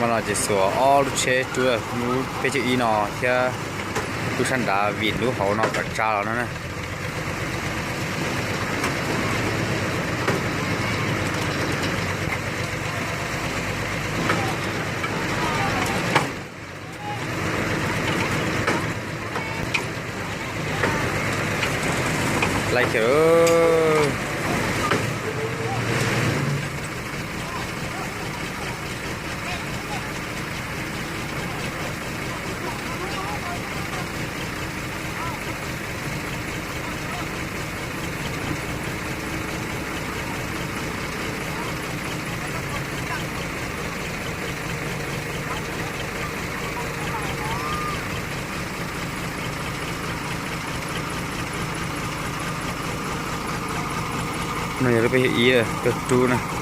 Mas no ces xuas ob lub tsheb rub lub peb caug ib no thiab lub sab nrad vim lub hauv no kom tsa los no na. Laij kiag. No yog lub peb caug ib tuaj rub na.